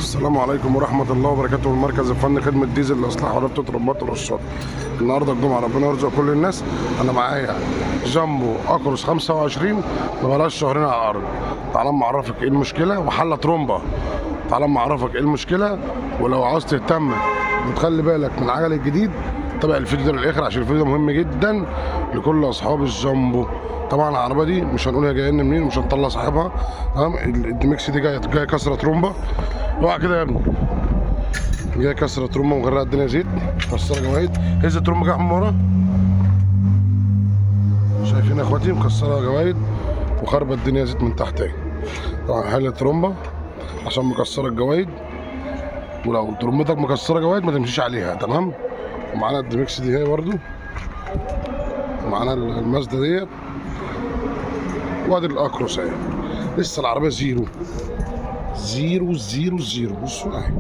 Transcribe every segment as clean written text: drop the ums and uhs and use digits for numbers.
السلام عليكم ورحمة الله وبركاته. المركز الفني خدمة ديزل لإصلاح وربط ترمبات ورشات. النهارده الجمعة، ربنا يرزق كل الناس. أنا معايا جامبو أكروس 25 ما بقالهاش شهرين على الأرض. تعالى أما أعرفك إيه المشكلة وحلة ترومبة. تعالى أما أعرفك إيه المشكلة، ولو عاوز تهتم وتخلي بالك من العجل الجديد تابع الفيديو ده للآخر، عشان الفيديو ده مهم جدا لكل أصحاب الجامبو. طبعا العربية دي مش هنقول هي جاية لنا منين، مش هنطلع صاحبها، تمام. الديمكس دي جاية كسره ترومبه. اوعى كده يا ابني، جاية كسره ترومبه ومغرقه الدنيا زيت، مكسرة جوايد. هز الترومبه كده من ورا، شايفين يا اخواتي؟ مكسرة جوايد وخربت الدنيا زيت من تحت اهي. طبعا حل الترومبه عشان مكسرة الجوايد، ولو ترومبتك مكسرة جوايد ما تمشيش عليها، تمام. ومعانا الديمكس دي هي برده، ومعانا المازدا ديت، وادي الاكروس اهي. لسه العربية zero zero zero zero. بصوا اهي.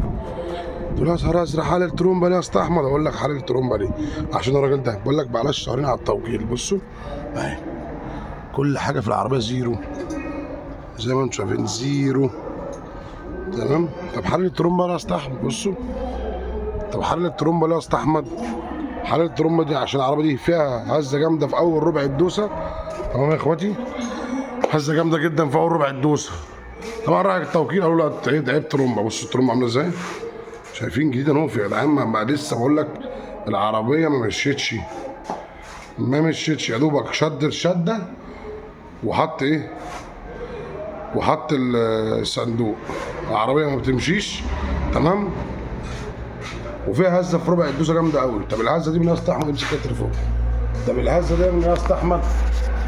تقول يا ازرق حال الترومبه ليه يا اسطى احمد؟ اقول لك حال الترومبه ليه؟ عشان الراجل ده بقول لك بقالها شهرين على التوكيل. بصوا اهي، كل حاجة في العربية zero زي ما انتم شايفين، zero، تمام. طب حل الترومبه ليه يا اسطى احمد؟ بصوا، طب حل الترومبه ليه يا اسطى احمد؟ حل الترومبه دي عشان العربية دي فيها هزه جامدة في اول ربع الدوسه، تمام يا اخواتي؟ هزه جامدة جدا في اول ربع الدوسه. طبعا راح التوكيل قالوا له عيب ترومبه. بصوا الترومبه عامله ازاي، شايفين؟ جديدة نوف يا جدعان. ما لسه بقول لك العربية ما مشيتش، ما مشيتش، يا دوبك شد الشدة وحط ايه، وحط الصندوق. العربية ما بتمشيش، تمام، وفيها هزه في ربع الدوسه جامدة قوي. طب الهزة دي من يا اسطى احمد؟ امسك التليفون. طب الهزة دي من يا اسطى احمد؟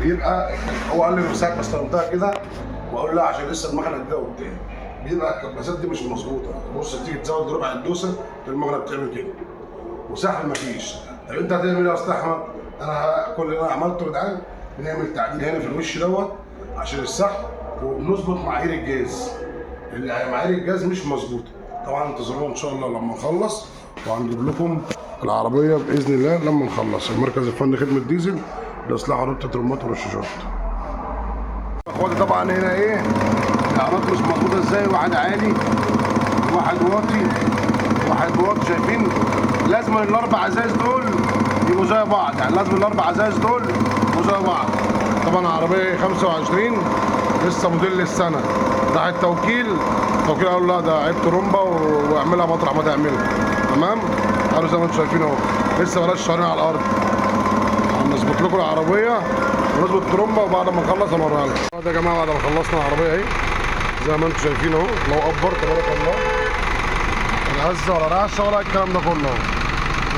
بيبقى هو قال لي من ساعة ما استلمتها كده، واقول له عشان لسه المكنه جديدة قدام، بيبقى الكباسات دي مش مظبوطة. بص، تيجي تزود ربع الدوسه المكنه بتعمل كده وسحب مفيش. طب انت هتعمل ايه يا اسطى احمد؟ انا كل اللي انا عملته يا جدعان، بنعمل تعديل هنا في الوش دوت عشان السحب، وبنظبط معايير الجاز. معايير الجاز مش مظبوطة. طبعا انتظرونا ان شاء الله لما نخلص، وهنجيب لكم العربية باذن الله لما نخلص. المركز الفني خدمة ديزل لاصلاح عربية ترمبات ورشاشات. اخواتي طبعا هنا ايه العربيات مش مظبوطة ازاي، واحد عالي واحد واطي واحد واطي. شايفين؟ لازم الاربع ازاز دول يبقوا زي بعض، يعني لازم الاربع ازاز دول يبقوا زي بعض. طبعا عربية 25 لسه موديل السنة، راح التوكيل، التوكيل قالوا لا ده عيب ترومبه واعملها مطرح ما تعملها، تمام. قالوا زي ما انتم شايفين اهو، لسه بلاش شهرين على الارض. هنظبط لكم العربية ونظبط الترومبه، وبعد ما نخلص هنوريها لكم. ده يا جماعة بعد ما خلصنا العربية اهي زي ما انتم شايفين اهو، لو اكبر تبارك الله، لا هزه ولا رعشه ولا الكلام ده كله اهو.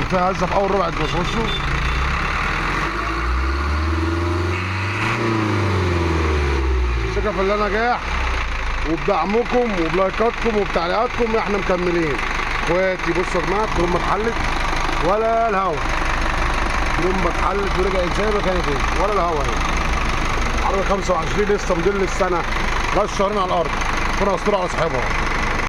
وفيها هزه في اول ربع الدوسه. بصوا ثقة في الله نجاح، وبدعمكم وبلايكاتكم وبتعليقاتكم احنا مكملين. اخواتي بصوا يا جماعة، الترومبه اتحلت ولا الهوا، الترومبه اتحلت ورجعت زي ما كانت اهي، ولا الهوا اهي. عربية 25 لسه موديل السنة، بقى شهرين على الارض، ربنا يستر على صاحبها.